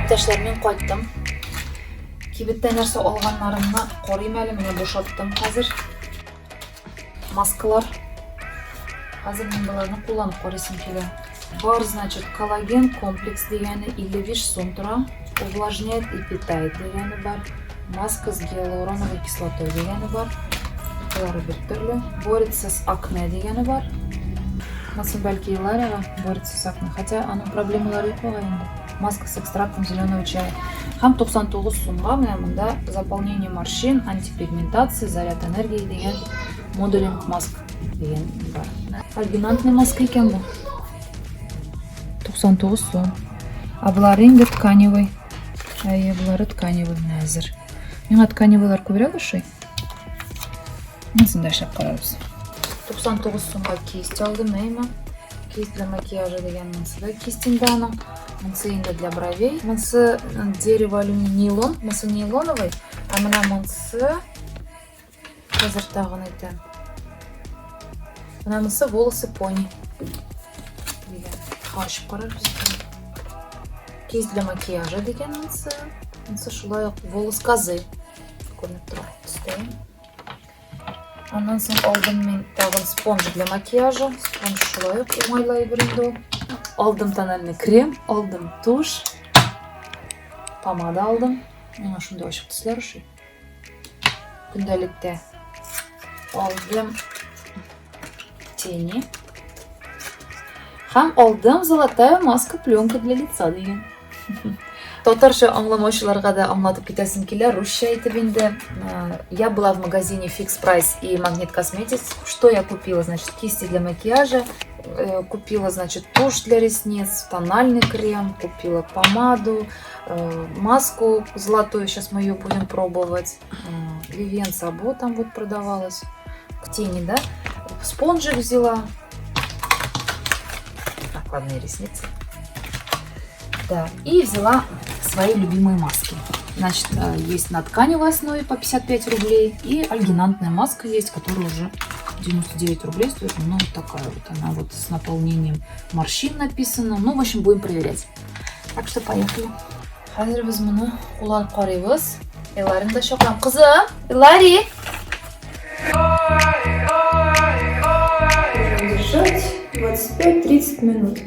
Иптәшләр, мин кайттым. Кибеттә нәрсә алганнарымны карыйм әле, менә бушаттым хәзер. Маскалар. Хәзер мин боларны кулланып карыйсым килә. Бар, значит, коллаген комплекс дигәне 55 сум тора. Увлажняет и питает дигәне бар. Маска с гиалуроновой кислотой дигәне бар. Болары бер төрле. Борется с акне дигәне бар. Монысы бәлки Иларияга борется с акне. Хотя аның проблемалары юк бугай инде. Маска с экстрактом зеленого чая. Һәм 99 сумга менә монда заполнение морщин, антипигментация, заряд энергии дигән моделинг маск дигән бар. Альгинантный маска икән бу. 99 сум. Ә болары инде тканевый. Әйе, болары тканевый менә әзер. Миңа тканевыйлар күбрәк ошый. Монысын да эшләп карарбыз. 99 сумга кисть алдым, әйме. Кисть для макияжа дигән монысы да кисть инде аның. Монысы инде для бровей. Монысы дерево алюминий нейлон, монысы нейлоновый, ә менә монысы хәзер тагын әйтәм. Менә монысы волосы пони дигән. Ачып карарбыз. Кисть для макияжа дигән монысы. Монысы шулай ук волос козы. Күренеп тора төстә. Аннан соң алдым мин тагын спонж для макияжа. Спонж шулай ук уңайлы әйбер инде ул. Алдым тональный крем, алдым тушь, помада алдым. Миңа шундый ачык төсләр ошый. Көндәлектә алдым тени. Һәм алдым золотая маска пленка для лица дигән. Татарча аңламаучыларга да аңлатып китәсем килә, русча әйтеп инде. Я была в магазине Fix Price и Магнит Cosmetics. Что я купила? Значит, кисти для макияжа, купила, значит, тушь для ресниц, тональный крем, купила помаду, маску золотую, сейчас мы ее будем пробовать. Вивиан Сабо там вот продавалась. В тени, да? Спонжик взяла. Накладные ресницы. Да, и взяла свои любимые маски. Значит, есть на тканевой основе по 55 рублей и альгинантная маска есть, которая уже 99 рублей стоит. Ну, вот такая вот она вот с наполнением морщин написана. Ну, в общем, будем проверять. Так что поехали. Хәзер без моны кулланып карыйбыз. Эларины да чакырам. Кызым, Элари! Держать 25-30 минут.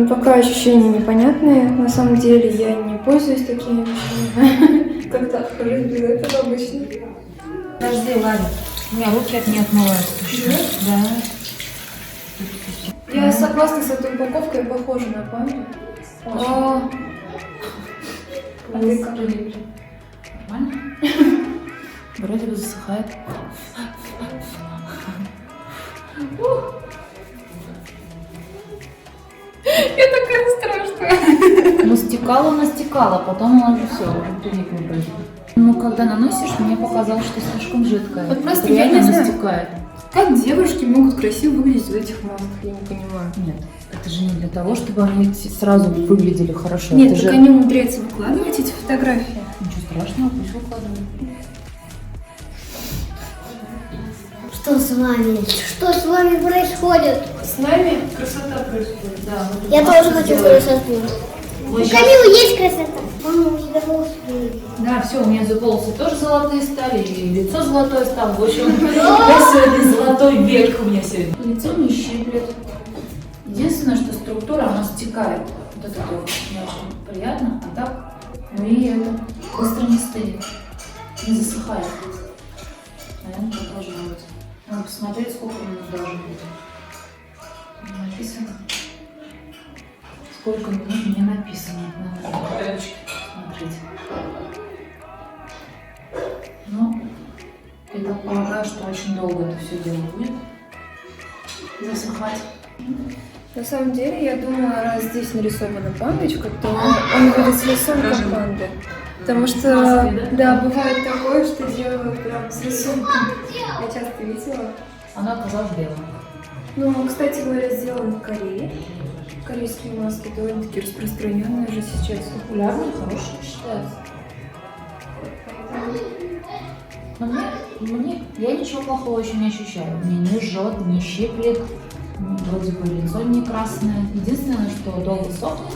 Пока ощущения непонятные. На самом деле я не пользуюсь такими вещами. Как-то обхожусь без этого обычно. Подожди, ладно. У меня руки от нее отмываются еще. Да. Я согласна с этой упаковкой, похожа на панду. О, А ты как? Нормально? Вроде бы засыхает. Я такая страшная. Ну, стекала, настекала, потом она уже все, уже прилипла вроде бы. Ну, когда наносишь, мне показалось, что слишком жидкая. Вот просто я Реально не знаю. настекает. Как девушки могут красиво выглядеть в этих масках, я не понимаю. Нет, это же не для того, чтобы они сразу выглядели хорошо. Нет, это так же... они умудряются выкладывать эти фотографии. Ничего страшного, пусть выкладывают. Что с вами? Что с вами происходит? С нами красота происходит. Да, вот Я тоже хочу красоту. Мы У щас- Камилы есть красота. Мама, у тебя волосы появились. Да, все, у меня волосы тоже золотые стали, и лицо золотое стало. В общем, я сегодня золотой век у меня сегодня. Лицо не щиплет. Единственное, что структура, она стекает. Вот это тоже не очень приятно. А так, ну и это быстро не стынет, не засыхает. Наверное, так должно быть. Надо посмотреть, сколько минут должно быть. Не написано. Сколько минут не написано. Надо смотреть. Ну, я так полагаю, что очень долго это все дело будет засыхать. На самом деле, я думала, раз здесь нарисована пандочка, то он будет с рисунком панды. Потому что, Маской, да, бывает такое, что делают прям с рисунком. Я часто видела. Она оказалась белой. Ну, кстати говоря, сделан в Корее. Корейские маски довольно-таки распространенные уже сейчас. Популярные, хорошие считаются. Поэтому Но я ничего плохого еще не ощущаю. Мне не жжет, не щиплет, вроде бы лицо не красное. Единственное, что долго сохнет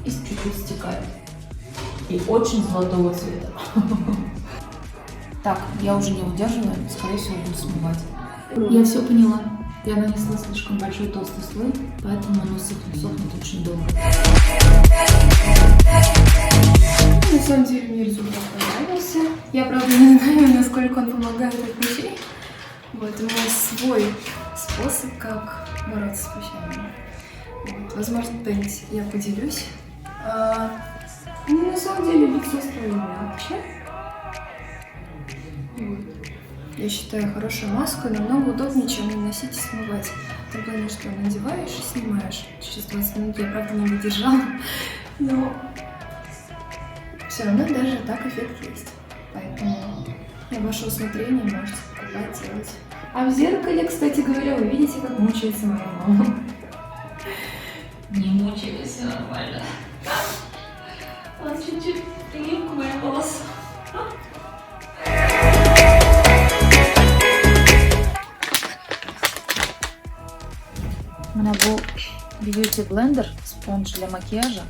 и чуть-чуть стекает. И очень золотого цвета. Так, я уже не удерживаю, скорее всего, буду смывать. Я все поняла. Я нанесла слишком большой толстый слой, поэтому оно сохнет, сохнет очень долго. На самом деле мне результат понравился. Я, правда, не знаю, насколько он помогает от прыщей. Вот, у меня свой способ, как бороться с прыщами. Вот, возможно, когда-нибудь я поделюсь. Ну, на самом деле, лицо стало мягче. Вот. Я считаю, хорошая маска намного удобнее, чем наносить и смывать. В том плане, что надеваешь и снимаешь. Через 20 минут я, правда, не выдержала. Но все равно даже так эффект есть. Поэтому на ваше усмотрение можете покупать, делать. А в зеркале, кстати говоря, вы видите, как мучается моя мама. Не мучаюсь, все нормально. Он чуть-чуть прилип к моим волосам. Менә бу Beauty Blender спонж для макияжа.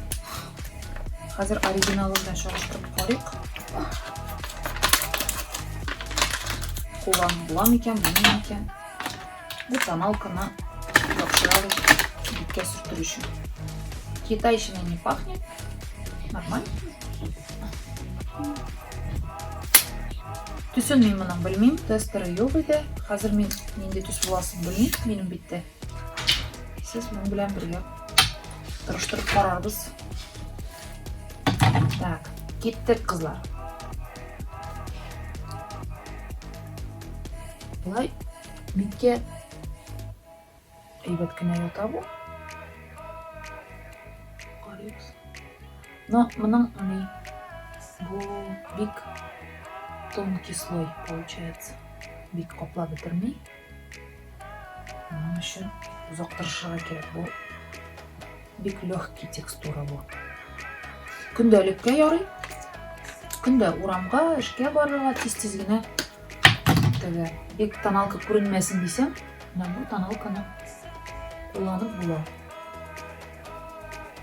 Хәзер оригиналы белән чагыштырып карыйк. Кулланып була микән, булмый микән? Бу тоналканы яхшырак биткә сөртер өчен. Китайщиной не пахнет. Нормально. Төсен мин моның белмим, тестеры юк иде. Хәзер мин нинди төс буласын белмим минем биттә. Сез моның белән бергә тырыштырып карарбыз. Так, киттек, кызлар. Болай биткә әйбәт кенә ята бу. Карыйбыз. Но моның ни бу бик тонкий слой получается. Бик каплап бетерми. Моның өчен озак тырышырга кирәк. Бу бик легкий текстура бу. Көндәлеккә ярый. Көндә урамга, эшкә барырга тиз-тиз генә теге бик тоналка күренмәсен дисәң, менә бу тоналканы кулланып була.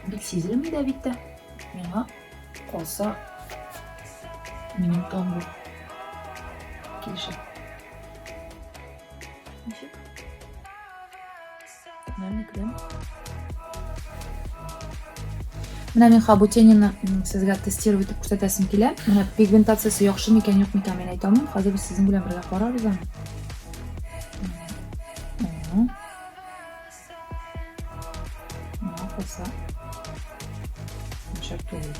Бик сизелми дә бит тә. Миңа калса, минем тон бу. Килешә. Ничек? Тональный крем. Менә мин Хабутенины сезгә тестировать итеп күрсәтәсем килә. Менә пигментациясе яхшы микән, юк микән, мин әйтә алмыйм. Хәзер без сезнең белән бергә карарбыз аны. Миңа калса, начар түгел.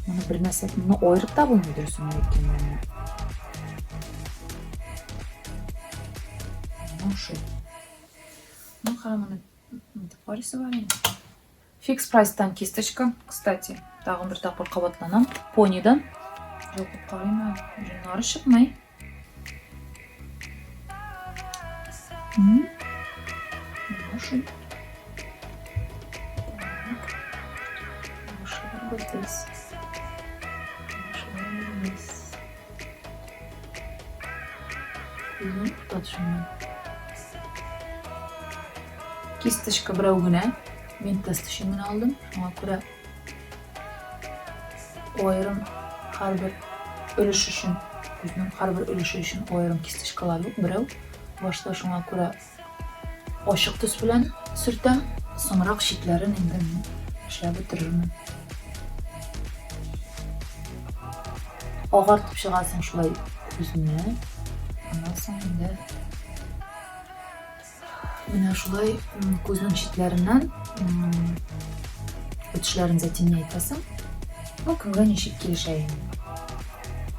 Моны белмәсәк, моны аерып та булмый дөресен әйткәндә. Миңа ошый. Ну, һәм моны нитеп карыйсы бар инде. Фикс Прайстан кисточка, кстати, тагын бер тапкыр кабатланам. Понидан. Йолкып карыйм әле. Җоннары чыкмый. Миңа ошый. Так. Башларбыз без. Башларбыз. Күзне тоташыннан. Кисточка берәү генә. Мин тест өчен генә алдым. Шуңа күрә аерым һәрбер өлеш өчен, күзнең һәрбер өлеше өчен аерым кисточкалар юк, берәү. Башта шуңа күрә ачык төс белән сөртәм, соңрак читләрен инде мин эшләп бетерермен. Агартып чыгасың шулай күзне. Аннан соң инде менә шулай күзнең читләреннән үтешләрен затемнять итәсең. Ну, кемгә ничек килешә инде.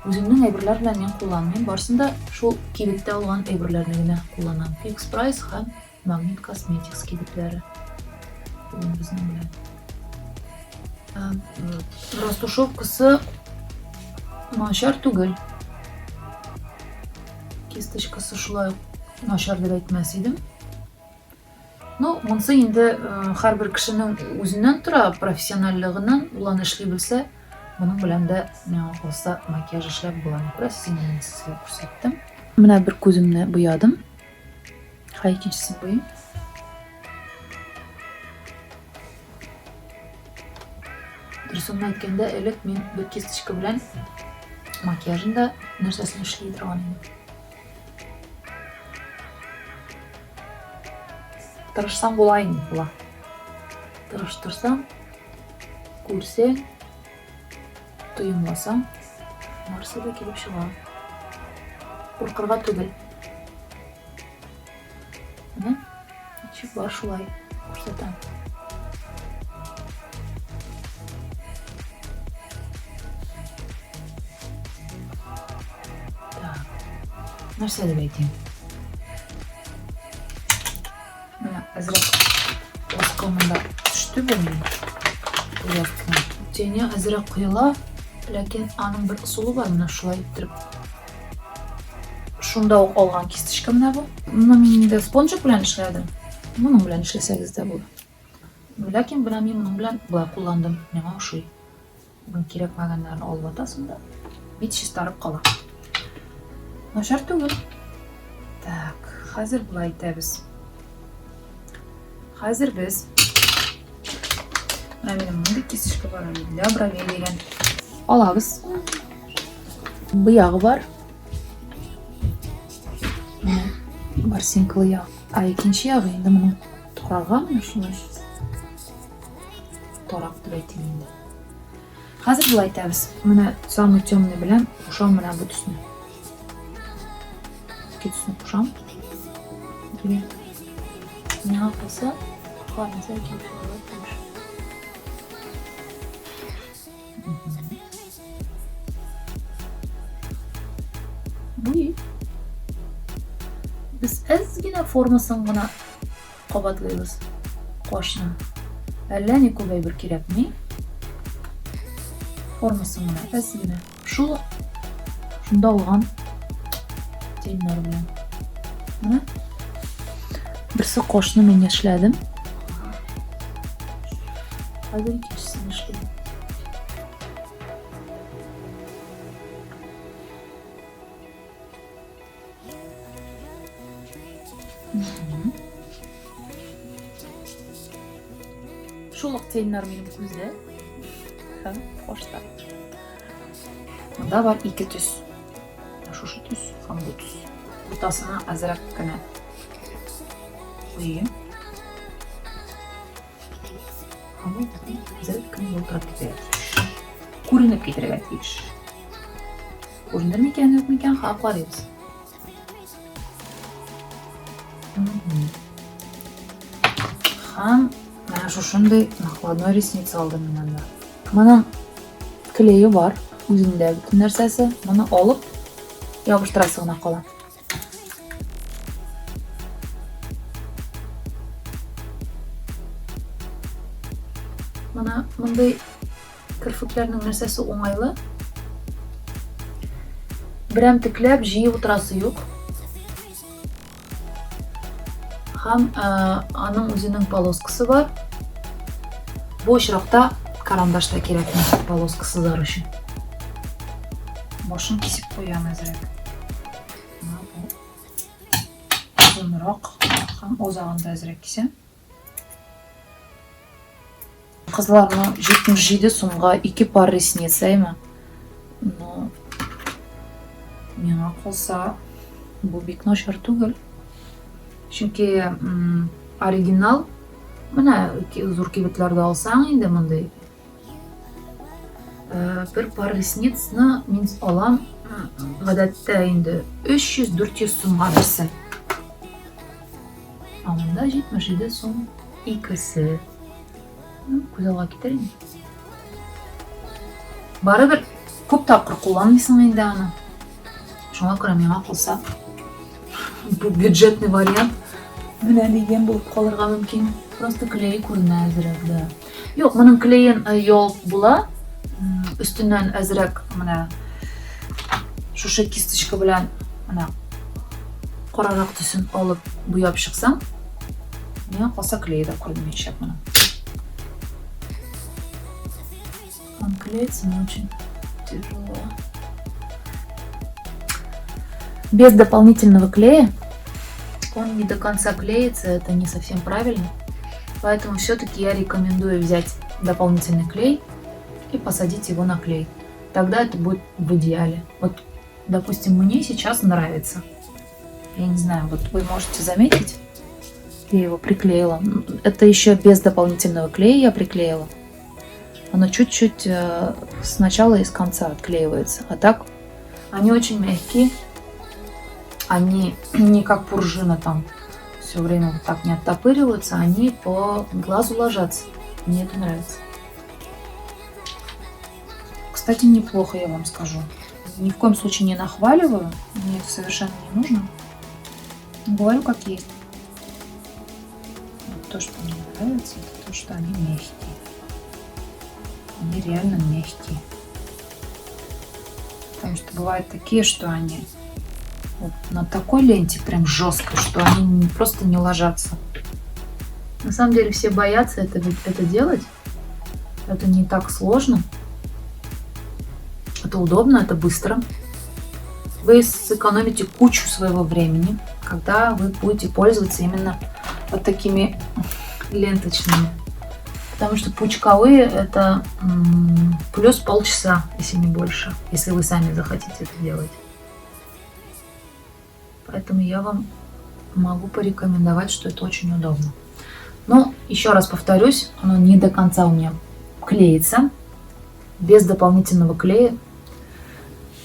Үземнең әйберләр белән мин кулланмыйм, барысын да шул кибеттә алган әйберләрне генә кулланам. Fix Price һәм Магнит Cosmetics кибетләре. Бүген безнең белән. Растушевкасы начар түгел. Кисточкасы шулай ук начар дип әйтмәс идем. Ну, монысы инде һәрбер кешенең үзеннән тора, профессиональлыгыннан, ул аны эшли белсә, моның белән дә миңа калса макияж эшләп була. Күрәсез, инде мин сезгә күрсәттем. Менә бер күземне буядым. Хәй, икенчесен буйыйм. Дөресен генә әйткәндә, элек мин бер кисточка белән макияжын да нәрсәсен эшли торган идем. Тырышсаң була инде, була. Тырыштырсаң, күрсәң, тоемласаң, барысы да килеп чыга. Куркырга түгел. Менә ничек бар шулай күрсәтәм. Так. Нәрсә дип әйтим? Менә әзрәк аска монда төште бу минем. Оясына. Тени әзрәк коела, ләкин аның бер ысулы бар, менә шулай иттереп. Шунда ук алган кисточка менә бу. Моны мин инде спонжик белән эшләдем. Моның белән эшләсәгез дә була. Ләкин менә мин моның белән болай кулландым. Миңа ошый. Бүген кирәкмәгәннәрне алып атасың да, бит чистарып кала. Начар түгел. Так, хәзер болай итәбез. Хәзер без Менә минем мондый кисточка бар, для бровей дигән. Алабыз. Быягы бар. Менә барсинкалы як. Ә икенче ягы инде моның тарага менә шулай. Тарак дип әйтим инде. Хәзер болай итәбез. Менә самый темный белән кушам менә бу төсне. Ике төсне кушам. Бергә. Миңа калса, калмаса килеп чыгарга тиеш. Бу Без әз генә формасын гына кабатлыйбыз кашны. Әллә ни күп әйбер кирәкми. Формасын гына әз генә. Шул шунда алган теньнәр белән. Менә. Берсе кашны мин эшләдем. Хәзер икенчесен эшлим. Шул ук теньнәр минем күздә һәм кашта. Монда бар ике төс. Шушы төс һәм бу төс. Уртасына әзрәк кенә куйыйм. Һәм ул әзрәк кенә ялтырап китәргә тиеш. Күренеп китәргә тиеш. Күренер микән, юк микән, ха, карыйбыз. Һәм менә шушындый накладной ресница алдым мин анда. Моның клее бар, үзендә бөтен нәрсәсе. Моны алып ябыштырасы гына кала. Менә мондый Керфекләрнең нәрсәсе уңайлы? Берәмтекләп җыеп утырасы юк. Һәм аның үзенең полоскасы бар. Бу очракта карандаш та кирәкми полоска сызар өчен. Башын кисеп куям әзрәк. Менә бу озынрак һәм озагын да әзрәк кисәм. Кызлар, ну, 77 сумга ике пар ресниц, әйме? Ну, миңа калса, бу бик начар түгел. Чөнки оригинал, менә зур кибетләрдә алсаң инде мондый бер пар ресницны мин алам гадәттә инде 300-400 сумга берсе. Ә монда 77 сум икесе. Ну, күз алга китер инде. Барыбер күп тапкыр кулланмыйсың инде аны. Шуңа күрә миңа калса, бу бюджетный вариант менә дигән булып калырга мөмкин. Просто клей күренә әзрәк, да. Юк, моның клеен ялып була. Өстеннән әзрәк менә шушы кисточка белән менә карарак төсен алып буяп чыксаң, миңа калса клее да күренмәячәк моның. Он клеится, но очень тяжело. Без дополнительного клея он не до конца клеится, это не совсем правильно. Поэтому все-таки я рекомендую взять дополнительный клей. и посадить его на клей. Тогда это будет в идеале. Вот, допустим, мне сейчас нравится. Я не знаю, вот вы можете заметить, я его приклеила. Это еще без дополнительного клея я приклеила. Оно чуть-чуть с начала и с конца отклеивается. А так они очень мягкие. Они не как пружина там все время вот так не оттопыриваются. Они по глазу ложатся. Мне это нравится. Кстати, неплохо, я вам скажу. Ни в коем случае не нахваливаю. Мне это совершенно не нужно. Говорю, как есть. Вот то, что мне нравится, это то, что они мягкие. Они реально мягкие. Потому что бывают такие, что они вот на такой ленте прям жестко, что они просто не ложатся. На самом деле все боятся это делать. Это не так сложно. Это удобно, это быстро. Вы сэкономите кучу своего времени, когда вы будете пользоваться именно вот такими ленточными. Потому что пучковые это плюс полчаса, если не больше, если вы сами захотите это делать. Поэтому я вам могу порекомендовать, что это очень удобно. Но, еще раз повторюсь, оно не до конца у меня клеится. Без дополнительного клея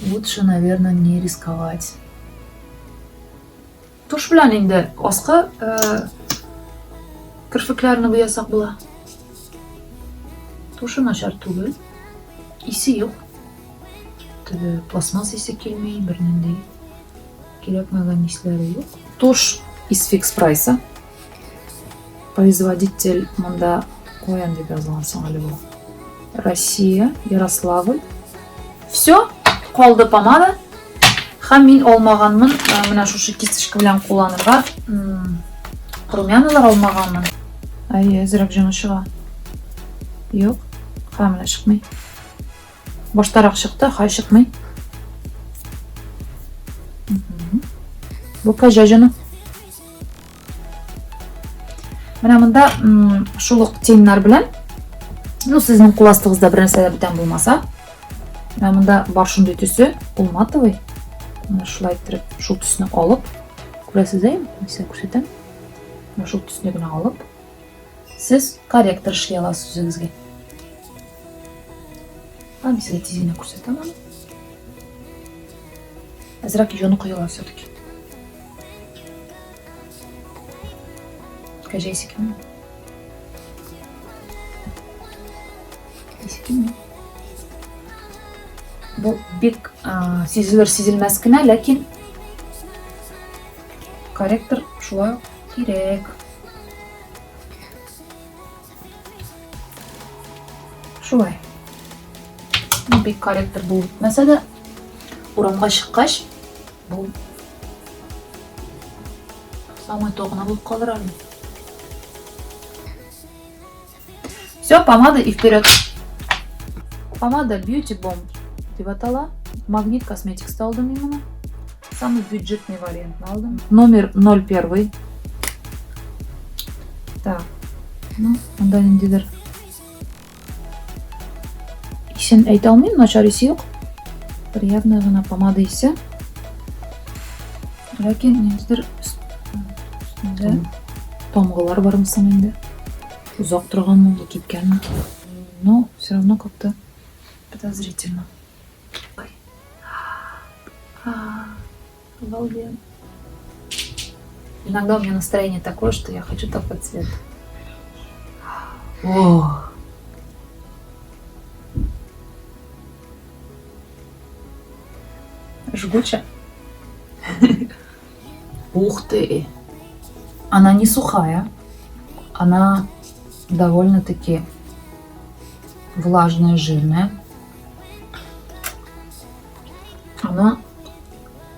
лучше, наверное, не рисковать. Тушь белән инде аскы керфекләрне буясак була. Тушы начар түгел. Исе юк. Теге пластмасс исе килми, бернинди кирәкмәгән исләре юк. Тушь из Фикс Прайса. Производитель монда каян дип язылган соң әле бу? Россия, Ярославль. Все, калды помада. Һәм мин алмаганмын, менә шушы кисточка белән кулланырга румяналар алмаганмын. Әйе, әзрәк җоны чыга. Юк, һәм менә чыкмый. Баштарак чыкты, хәй чыкмый. Бу кәҗә җоны. Менә монда шул ук теньнар белән, ну, сезнең кул астыгызда бер нәрсә дә бүтән булмаса, менә монда бар шундый төсе, ул матовый. Менә шулай иттереп, шул төсне алып, күрәсез әйме? Мин сезгә күрсәтәм. Менә шул төсне генә алып, сез корректор эшли аласыз үзегезгә. А, мин сезгә тиз генә күрсәтәм аны. Әзрәк йоны коела все-таки. Кәҗә исе килми. Исе килми. Бу бик сизелер сизелмәс кенә, ләкин корректор шулай ук кирәк. Шулай. Ну, бик корректор булып бетмәсә дә, урамга чыккач, бу самый то гына булып калыр әле. Все, помада и вперед. Помада Beauty Bomb дип атала. Магнит Cosmetics алдым мин моны. Самый бюджетный вариант алдым. Номер 01. Так. Ну, монда ниндидер исен әйтә алмыйм, начар исе юк. Приятная гына помада исе. Ләкин ниндидер өстендә тамгалар бармы соң инде? Озак торганмы, ул кипкәнме? Но все равно как-то подозрительно. Ой. Обалденно. Иногда у меня настроение такое, что я хочу такой цвет. О! Жгуче. Ух ты! Она не сухая. Она довольно-таки влажная, жирная. Она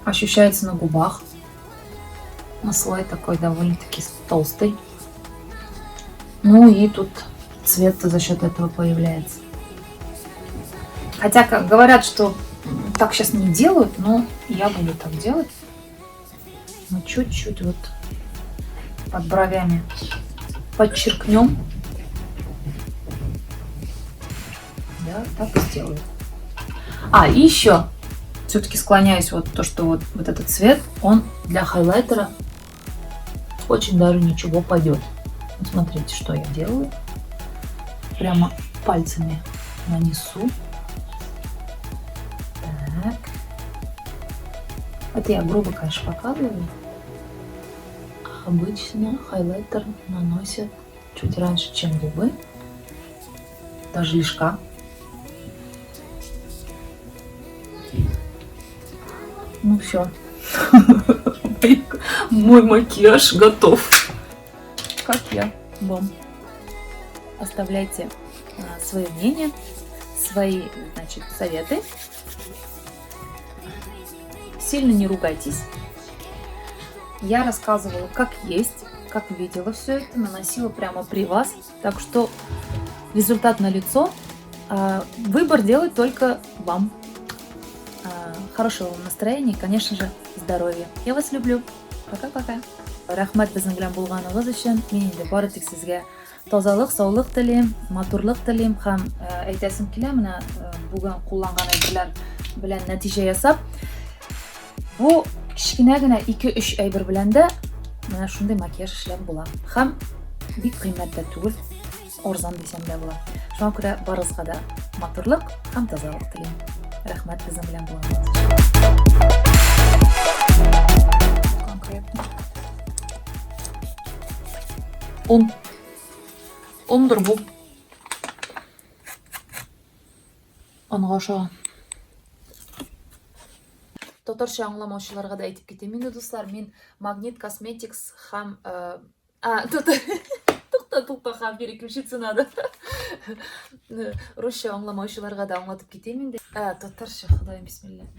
ощущается на губах. На слой такой довольно-таки толстый. Ну и тут цвет за счет этого появляется. Хотя, как говорят, что так сейчас не делают, но я буду так делать. Мы чуть-чуть вот под бровями подчеркнем. Я так и сделаю. А, и еще все-таки склоняюсь вот то, что вот, вот этот цвет, он для хайлайтера очень даже ничего пойдет. Вот смотрите, что я делаю. Прямо пальцами нанесу. Так. Это я грубо, конечно, показываю. Обычно хайлайтер наносят чуть раньше, чем губы. Даже лишка. Ну все. Мой макияж готов. Как я вам. Оставляйте свое мнение, свои, значит, советы. Сильно не ругайтесь. Я рассказывала, как есть, как видела все это, наносила прямо при вас. Так что результат на лицо. Выбор делать только вам. Хорошего вам настроения и, конечно же, здоровья. Я вас люблю. Пока-пока. Рәхмәт безнең белән булганыгыз өчен. Мин инде бары тик сезгә тазалык, саулык телим, матурлык телим һәм әйтәсем килә, менә бүген кулланган әйберләр белән нәтиҗә ясап, бу кечкенә генә 2-3 әйбер белән дә менә шундый макияж эшләп була. Һәм бик кыйммәт тә түгел, арзан дисәм дә була. Шуңа күрә барыгызга да матурлык һәм тазалык телим. Рәхмәт безнең белән булганыгыз өчен. Конкретно. Он. Ондыр бу. Онга ошаган. Татарча аңламаучыларга да әйтеп китим инде, дуслар, мин Магнит Cosmetics һәм а, тукта, тукта, тукта, һәм переключиться надо. Русча аңламаучыларга да аңлатып китим инде. А, татарча, Ходаем, бисмилла.